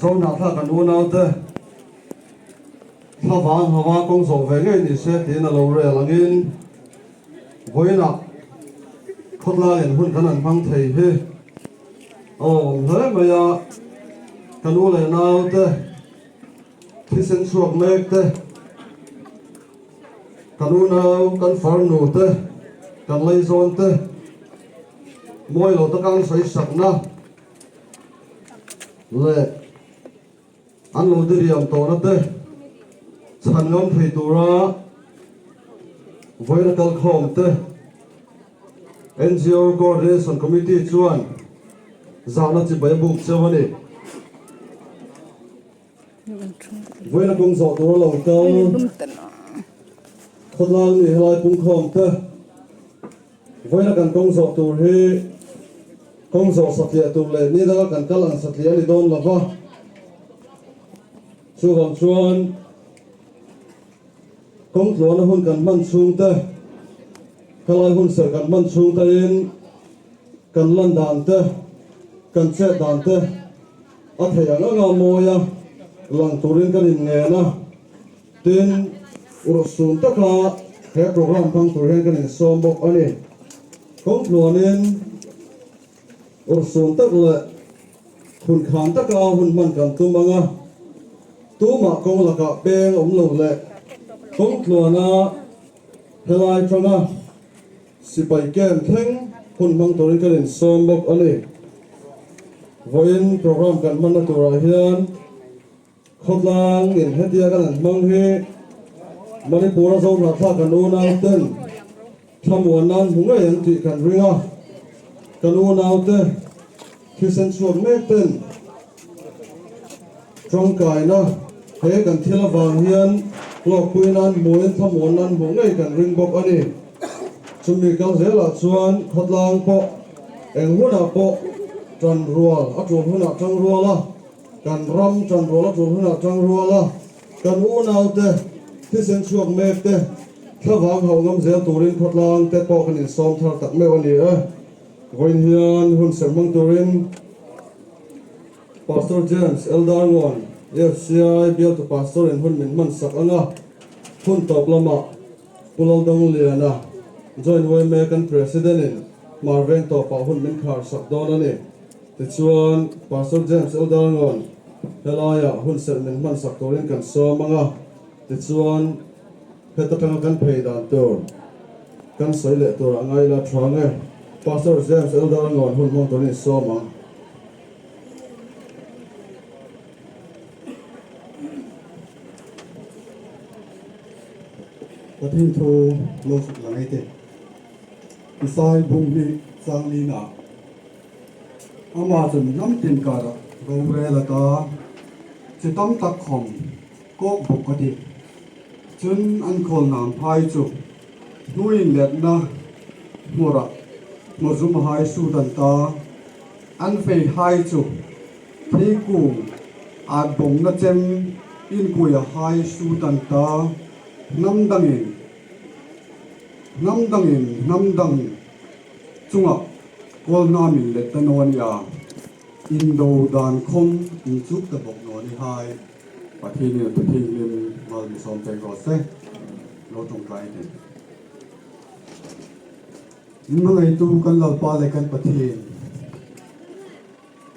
Zohnahthlak kan unaute thlavang hava kawng zawh ve ngei ni se tiin a lo rel angin vawiinah khawtlangin hun kan han hmang thei hi a awm hle mai a, kan u leh naute thisen chhuak mek te, kan unau kan farnu te, kan laizawn te mawi lo taka an sawi sakna leh an lo diriam tawhna te chhan ngam thei tura vawiin a kalkhawm te NGO Coordination Committee chuan zahna chibai a buk cheu a ni. Vawiin a kawng zawh tur a lo kal khawtlang mi helai pungkhawm te Vawiina kan kawng zawh tur hi kawng zawh satliah tur leh ni danga kan kal ang satliah a ni dawn lo va, chuvang chuan kawng tluana hun kan hman chhung te, khalai hun serh kan hman chhung tein kan lan dan te, kan chet dan te a theih ang anga mawia lang turin kan inngen a. Tin, urhsun taka he program hmang tur hian kan insawm bawk a ni. Kawng tluanin urhsun tak leh khunkhan taka hun hman kan tum ang a, tumah kawng lakah peng awm lo leh kawng tluana helai tanga sipai camp thleng hun hmang turin kan insawm bawk a ni. Vawiin program kan hmanna turah hian. Khawtlang in hetia kan han hmang hi Manipur-a Zohnahthlak kan unau ten thlamuan nan hmu ngei ang tih kan ring a, kan unau te thisen chhuak mek ten tangkaina he kan thil avang hian hlawkpui nan hmuin thlamuan nan hmuh ngei kan ring bawk a ni. Chumi kal zelah chuan khawtlang pawh eng hunah pawh tan rual a tul hunah tang rual a. Kan ram ṭanrual a ṭul hunah ṭangrual a, kan unaute thisen chhuak mek te thlavang hauh ngam zel turin khawtlang te pawh kan insawm thar tak meuh a ni e. Vawiin hian hun serh hmang turin Pastor James Eldarngawn, AFCI bialtu Pastor in hun min hman sak ang a, hun tawp lamah Pu Laldangliana, Joint yma kan President in Hmar veng tawpah hun min khar sak dawn a ni. Tichuan, Pastor James Eldarngawn helaiah hun serh min hman sak turin kan sawm ang a, tichuan heta tanga kan phei dan tur kan sawi leh tur a ngai la tha nge. Pastor James Eldarngawn hun hmang turin i sawm ang. Pathian thu lo suk la ngei te. Isai bung hi Changlina Amah chuan hnam tin karah rorel a ta, chi tam tak khawm kawk bawk a ti. Chun an khawl nam phai chu hnuin letna hmurah hmawzum hai sut an ta, an fei hai chu theikung at bawmna chem inkuia hai sut an ta, hnam dangin hnam dangin hnam dang chungah Kawl hna min let ta nawn i a, indo dan khawm in chuk ta bawk nawn i hai. Pathian in a thu thinghlim mal mi sawm pek rawh se, lo tawngtai teh. In hmangaitu kan Lalpa leh kan Pathian,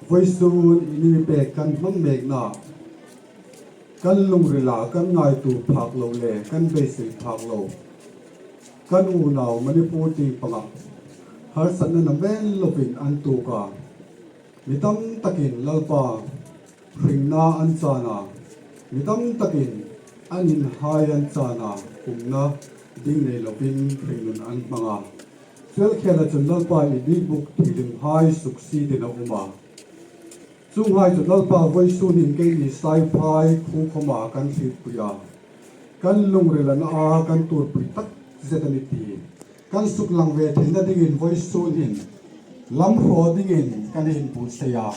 vawisun in imi pek kan hmang mekna, kan lungrila kan ngaitu phak lo leh kan beisei phak lo, Kan unau Manipur ting pangah harsatna na mel lovin an tuk a, mi tam takin Lalpa hringna an chan a, mi tam takin an inhai an chan a, pumna ding nei lovin hringnun an hmang a. Felkhela chun Lalpa i bikbuk thihlim hai suk si din a awm a. Chung hai chu Lalpa vawisun in keini Saiphai Khukhawma kan hlipui a. Kan lungril an a, kan turpui tak zet a ni ti. Kan suk lang ve theihna dingin vawi sunin lam hraw dingin kan ei input sei a.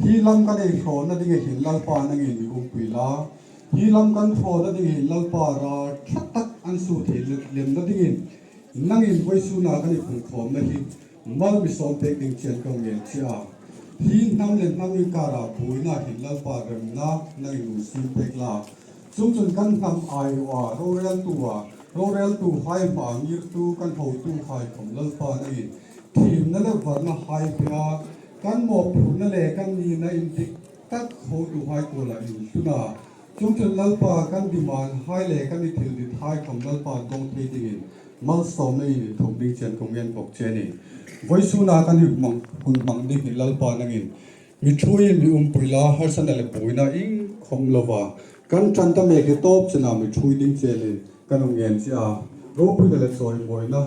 Hi lam kan ei hrawna ding e hin Lalpa nangin mi umpui la. Hi lam kan hrawna ding e hin Lalpa ral tha tak an su thei lemna dingin nangin vawi suna kan i phunkhawmna hi mal mi sawm pek ding chian ka ngen che a. Hi hnam le hnam inkara buaina hin Lalpa remna nangin u sim pek la. Chung chun kan hnam aiawh a roreltu a roreltu hai hma ngirtu kan hotu khaikhawm Lalpa nangin thimna leh varna hai pe a, kan mawhphurhna leh kan nihna in dik tak hotu hai kualah in hlun a. Chung chun Lalpa kan demand hai leh kan i thil dit hai khawm Lalpa dawng thei dingin malsawmna in inthawk ding chian ka ngen bawk che a ni. Vawisuna kan i hmang hun hmang ding hi Lalpa nangin Mi thuin mi umpui la harsatna leh buaina ing khawm lova kan tan ta mek hi tawp chenah mi thui ding chelin kan awm ngen che a, ropuina leh chawimawina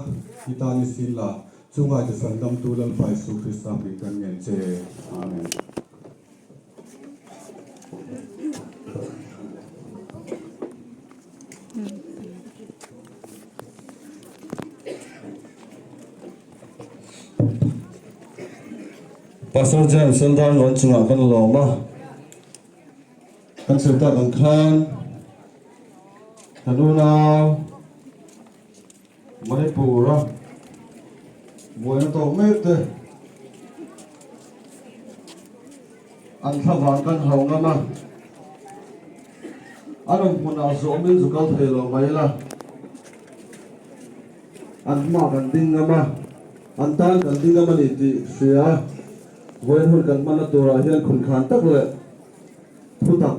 i tan i sin la, chunga che sandamtu Lalpa Isu Krista hming kan ngen che. Amen. Pastor James Sandar ngawn chungah kan lawm a, kan sawi tak ang khan kan unau Manipur a buaina tawk mek te an thlavang kan hau ngam a, an awm hmunah zawhmin zu kal thei lo mai la. An hma kan ding ngam a, an tan kan ding ngam a ni tih hria. Vawiin hun kan hmanna turah hian khunkhan tak leh thu tak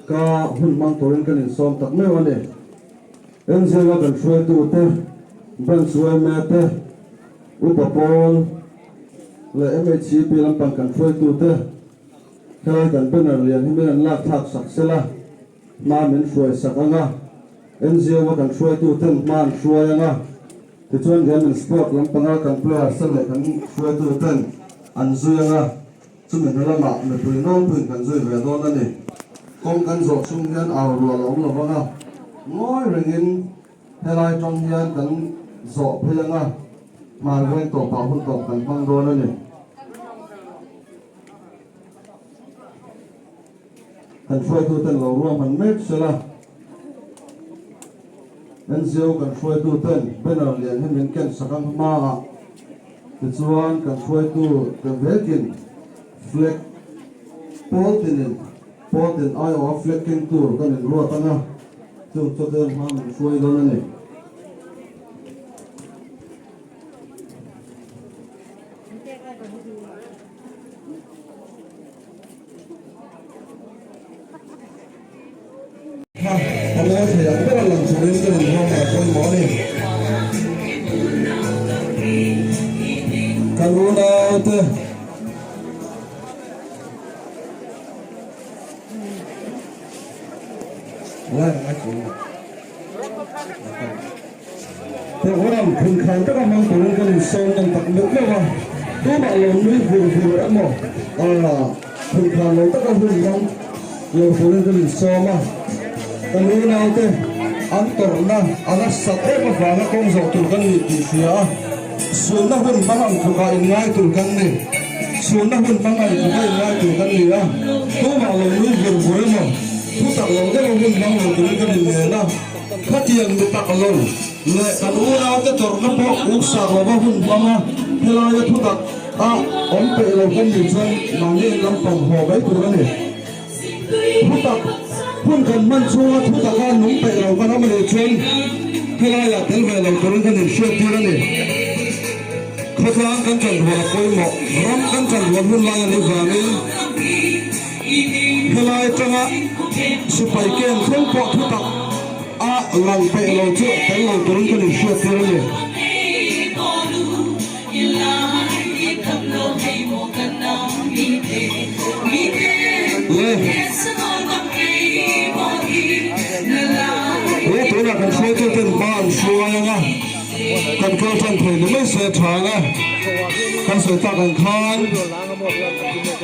ka hun hmang turin kan insawm tak meuh a ni. NGO-a kan hruaitute, Branch yma te, Upa Pawl leh MHCP lampang kan hruaitute helai kan banner lian hi min an lak thlak sak sela. Hma min hruai sak ang a, NGO-a kan hruaituten hma an hruai ang a, tichuan game and sport lampanga kan players te leh kan hruaituten an zui ang a, chumi hnu lamah mipui nawlpuiin kan zui ve dawn a ni. Kawng kan zawh chhung hian au rual a awm lo vang a, ngawi rengin helai tang hian kan zawh phei ang a, hmai veng tawpah hun tawp kan hmang dawn a ni. Kan hruaituten lo ruahman mek sela, NGO kan hruaituten banner lian hi min ken sak ang hmaah tichuan kan hruaitu te vekin flag pawl tinin pawl tin aiawha flag keng tur kan inruat ang a, chung chu ten hma min hruai dawn a ni. Kha a mawi thei ang ber a lang turin ka rawn ruam a pawimawh a ni. Kan unaute Program phunkhang taka hmang turin kan insawm nawn tak meuh meuh a, tumah lo nui vur vur emaw phunkhang lo taka hun hmang lo turin kan insawm a, kan unaute an tawrhna a nasat em avanga kawng zawh tur kan nih tih hria a, sunna hun hmang ang tluka inngai tur kan ni, sunna hun hmang ang tluka inngai tur kan ni a, tumah lo nui vur vur emaw thutak lo deuha hun hmang lo turin kan inngen a. Khatiang mi tak lo leh kan unaute tawrhna pawh uksak lova hun hmang a, helaia thutak a awm peih lo kan nih chuan mahni in lampang haw mai tur a ni. Thutak hun kan hman chhunga thutaka nung peih lo kan awm a nih chuan helaiah tel ve lo turin kan inhriat tir a ni. Khawtlang kan chanrual a pawimawh, ram kan chanrual hun lai a nih vangin, Helai atanga sipai ken thleng pawh thutak a lang peih lo chu tel lo turin kan inhriat tir a ni. Le le tunah kan hruaituten hma an hruai ang a, kan kal tan thei ni mai se tha ang a, kan sawi tak ang khan.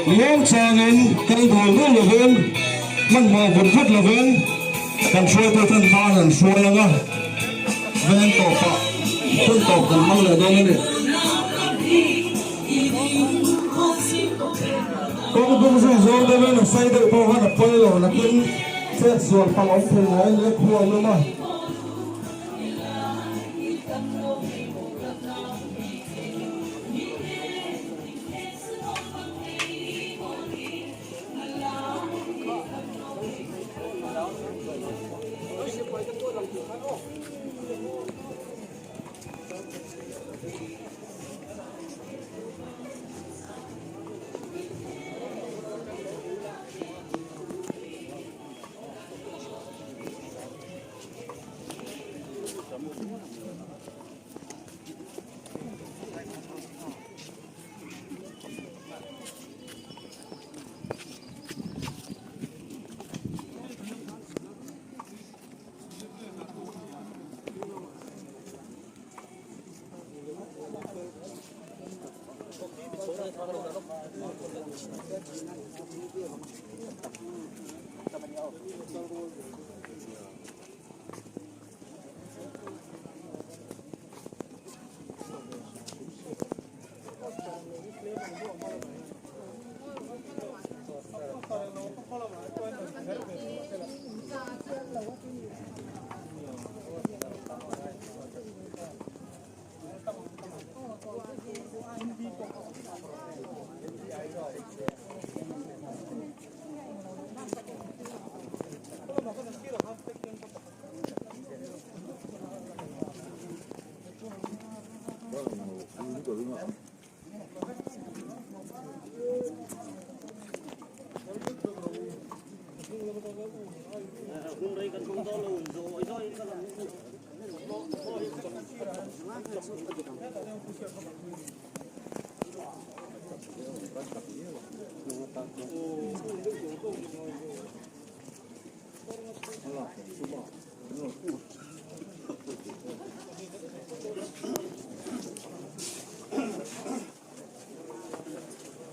Muangchangin kal dul dul lovin, hmanhmawh vut vut lovin kan hruaituten hma an han hruai ang a, veng tawpah hun tawp kan hmang leh dawn a ni. Kawng dung zui zawng deuhin a sei deuh pawh khan a pawi lo, nakin chet sual palh awm thei ngai nia khu a lum a.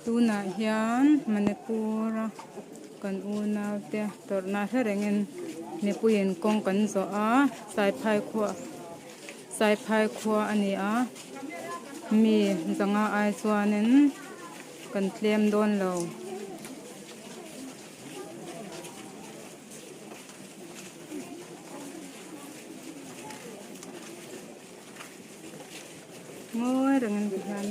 Tunah hian Manipur a kan unau te tawrhna hre rengin mipuiin kawng kan zawh a Saiphai khua Saiphai khua a ni a mi zanga ai chuanin kan tlem dawn lo. Ngawi rengin tihian.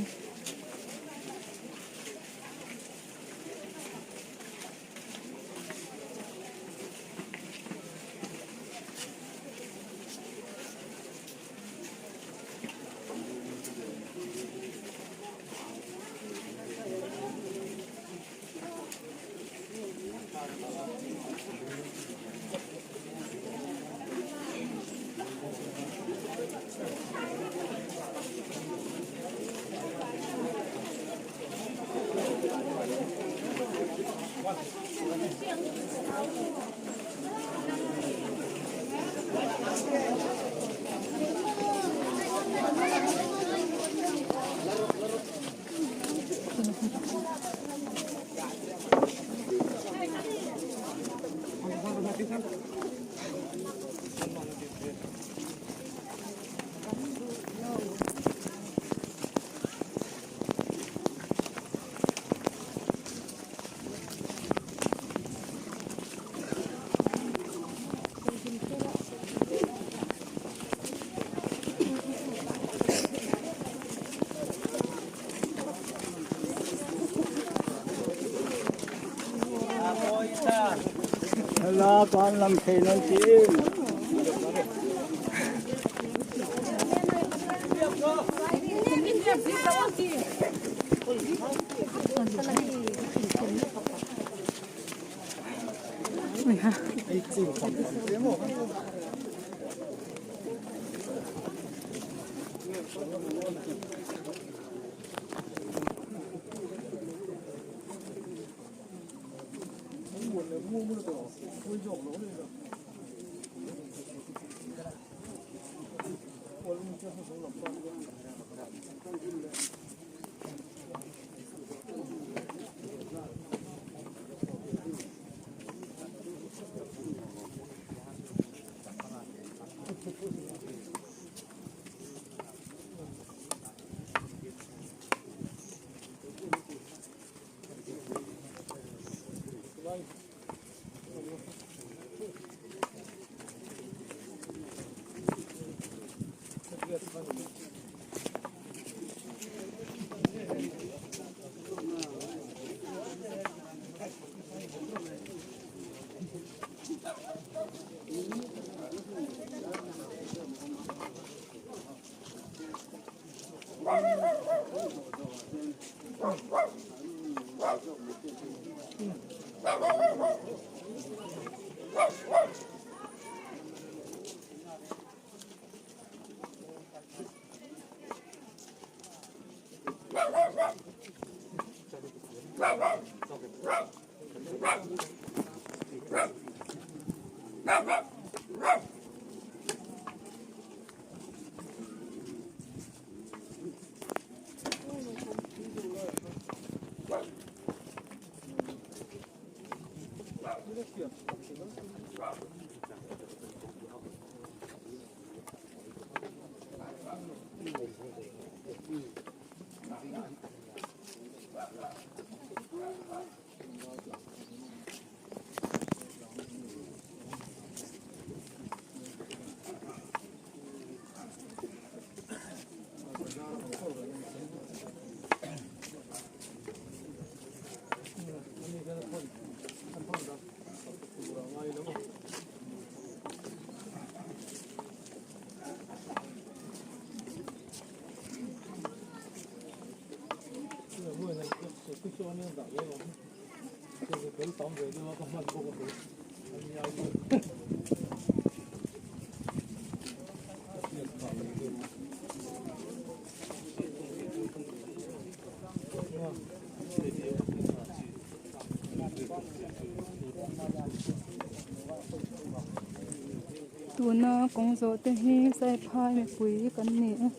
Tuna kawng zawh te hi Saiphai mipui kan ni a.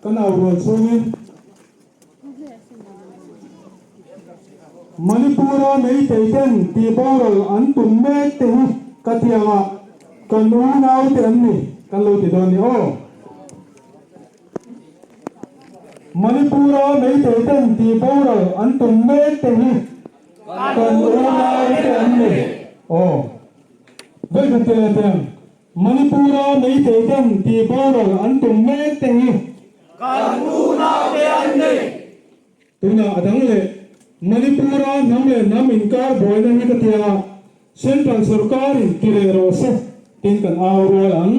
Kan au rual chhungin Manipur-a Meitei ten tihboral an tum mek te hi ka tiangah kan unaute an ni kan lo ti dawn ni aw. Manipur-a Meitei ten tihboral an tum mek te hi kan unaute an ni aw. Vawikhat te leh tiang Manipur-a Meitei ten tihboral an tum mek te hi kan unaute an ni. Tunah a dang leh Manipur-a hnam leh hnam inkar buaina hi ka tia a, Central sorkarin ti leh rawh se tiin kan au rual ang.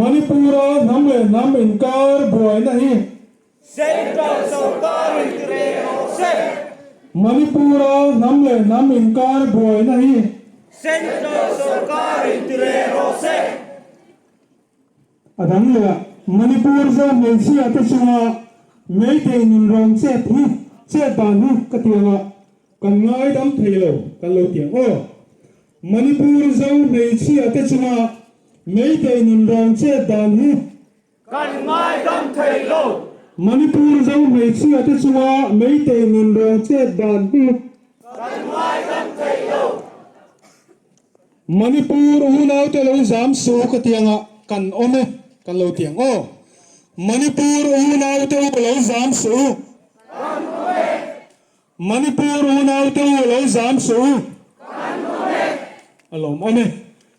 Manipur-a hnam leh hnam inkar buaina hi Central sorkarin ti leh rawh se. Manipur-a hnam leh hnam inkar buaina hi Central sorkarin ti leh rawh se. A dang leh ah Manipur zo hmeichhia te chunga Meitei nun rawn chet hi chet dan hi ka tiang ah kan ngaidam thei lo kan lo tiang aw. Manipur zo hmeichhia te chunga Meitei nun rawn chet dan hi kan ngaidam thei lo. Manipur zo hmeichhia te chunga Meitei nun rawn chet dan hi kan ngaidam thei lo. Manipur unaute lo zam su ka tianga kan awm e kan lo tiang aw. Manipur unaute u lo zam su u. Kan awm e. Manipur unaute u lo zam su u. Kan awm e. A lawm awm e.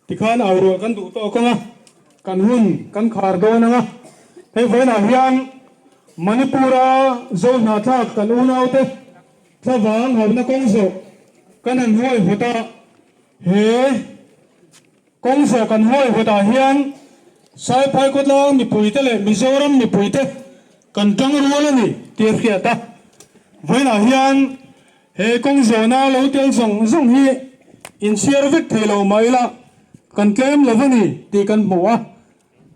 Tikhan au ruah kan duh tawk anga kan hun kan khar dawn anga hei vawiinah hian Manipur-a zo hnahthlak kan unaute thlavang hauhna kawng zawh kan han huaihawt a. He kawng zawh kan huaihawtah hian Saiphai khawtlang mipuite leh Mizoram mipuite kan tang rual a ni tih a hriat a. Vawiinah hian he kawng zawhna lo tel zawng zawng hi inchhiar vek thei lo mah ila kan tlem lo a ni tih kan hmu a.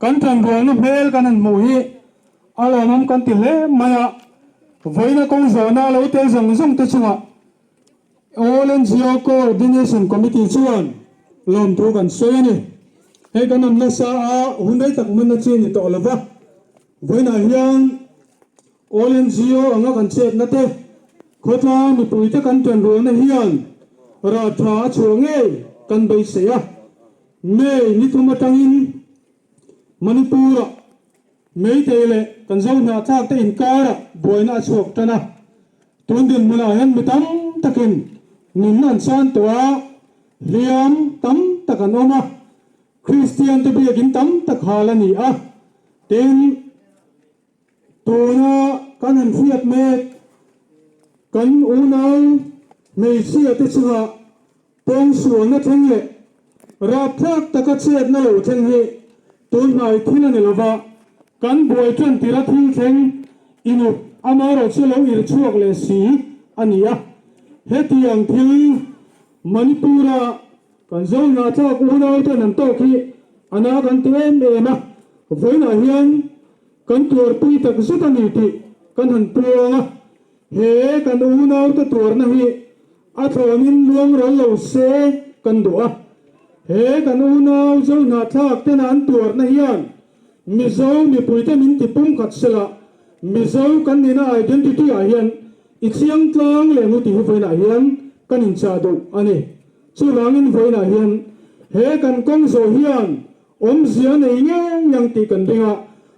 Kan tanrualna hmel kan han hmuh hi a lawmawm kan ti hle mai a, vawiina kawng zawhna lo tel zawng zawng te chungah All NGO Coordination Committee chuan lawmthu kan sawi a ni. Hei kan awm nasa a, hun rei tak hmanna chi a ni tawh lo va, vawiinah hian All NGO anga kan chetna te, khawtlang mipuite kan tanrualna hian rah tha a chhuah ngei kan beisei a. May ni thum atangin Manipur-ah Meitei leh kan zo hnahthlak te inkarah buaina a chhuak tan a. Tun dinhmunah hian mi tam takin nun an chan tawh a, hliam tam tak an awm a, Kristian te biakin tam tak hal a ni a, tin, Tuna kan han hriat mek kan unau hmeichhia te chunga pawngsualna thleng leh rapthlak taka chhiatna lo thleng hi tunhnai thil a ni lova, kan buai tan tira thil thleng inup amaherawhchu lo ir chhuak leh si a ni a. Hetiang thil Manipur-a kan Zohnahthlak unau ten an tawk hi a na kan ti em em a, vawiinah hian Kan tuarpui tak zet a ni tih kan han puang a, he kan unaute tuarna hi a thlawnin luang ral lo se kan duh a. He kan unau Zohnahthlak tena an tuarna hian Mizo mipuite min ti pumkhat sela, Mizo kan nihna identity ah hian i chiang tlang leh ngu tih hi vawiinah hian kan inchah duh a ni. Chuvangin vawiinah hian he kan kawng zawh hian Awmzia nei ngei ang tih kan ring a,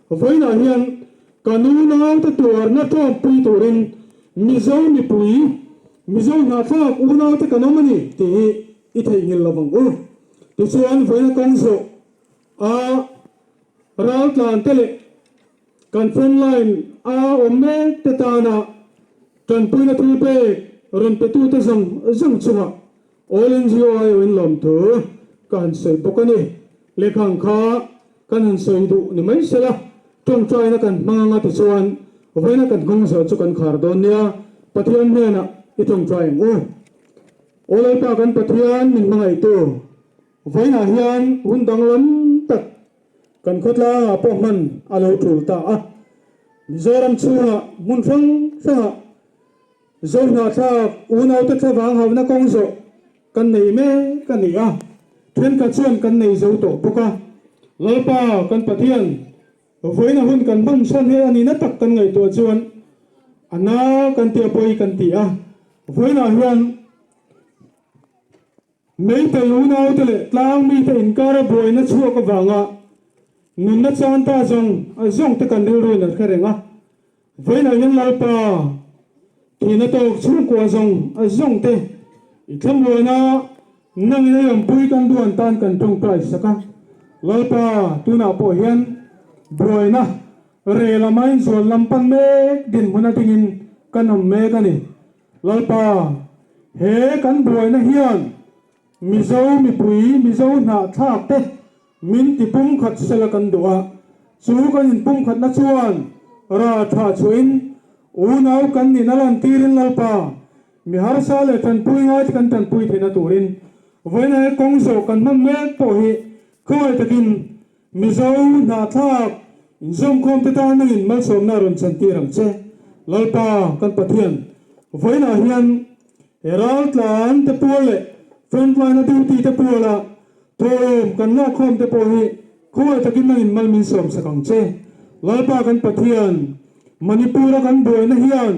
vawiinah hian kan unaute tuarna tlawmpui turin Mizo mipui, Mizo hnahthlak unaute kan awm a ni tih hi i theihnghilh lo vang u. Tichuan vawiina kawng zawh a raltlante leh kan frontline a awm mek te tana tanpuina thilpek rawn petute zawng zawng chungah All NGO aiawhin lawmthu ka han sawi bawk a ni. Lehkha ang kha kan han sawi duh ni mai sela, tawngtaina kan hmang anga tichuan vawiina kan nghawng zawh chu kan khar dawn nia, Pathian hnenah i tawngtai ang u. Aw Lalpa kan Pathian min hmangaihtu, vawiinah hian hun danglam tak kan khawtlangah pawh hman a lo tul ta a. Mizoram chhungah hmun hrang hrangah Zohnahthlak unaute thlavang hauhna kawng zawh kan nei mek a ni a, thenkhat chuan kan nei zo tawh bawk a. Lalpa kan Pathian, vawiina hun kan hman chhan he a nihna tak kan ngaihtuah chuan a na kan tia pawi kan ti a, vawiinah hian Meitei unaute leh tlang mite inkara buaina chhuak avanga nunna chan ta zawng zawng te kan rilruin an hre reng a. Vawiinah hian Lalpa thihna tawk chhungkua zawng zawng te i thlamuana nangin ei awmpui kan duan tan kan tawngtai sak a. Lalpa tunah pawh hian buaina rel a main zual lam pan mek dinhmun atingin kan awm mek a ni. Lalpa, he kan buaina hian Mizo mipui, Mizo hnahthlak te min ti pumkhat sela kan duh a, chu kan inpumkhatna chuan ra tha chhuahin unau kan nihna lantirin Lalpa, mi harsa leh tanpui ngai te kan tanpui theihna turin vawiina he kawng zawh kan hman mek pawh hi khawngaih takin Mizo hnahthlak inzawmkhawm te tan nangin malsawmna rawn chantir ang che. Lalpa kan Pathian, vawiinah hian he raltlan te pual leh frontline a duty te puala thawhlawm kan lakkhawm te pawh hi khawngaih takin nangin mal min sawmsak ang che. Lalpa kan Pathian, Manipur a kan buaina hian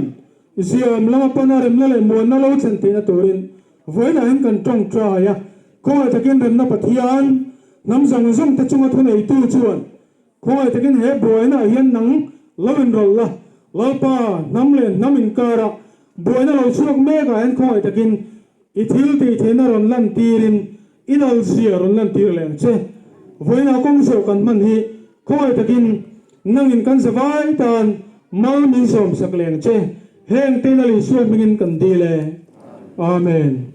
ziam lama pana remna leh muanna lo thlen theihna turin Vawiinah hian kan tawngtai a, khawngaih takin remna Pathian hnam zawng zawng te chunga thuneitu chuan khawngaih takin he buainaah hian nang lo inrawlh la, Lalpa hnam leh hnam inkarah buaina lo chhuak mekah hian khawngaih takin i thil tih theihna rawn lantirin i nalzia rawn lantir leh ang che. Vawiinah kawng zawh kan hman hi khawngaih takin nangin kan zavai tan mal min zawmsak leh ang che. Heng te Lal Isua hmingin kan dil e. Amen.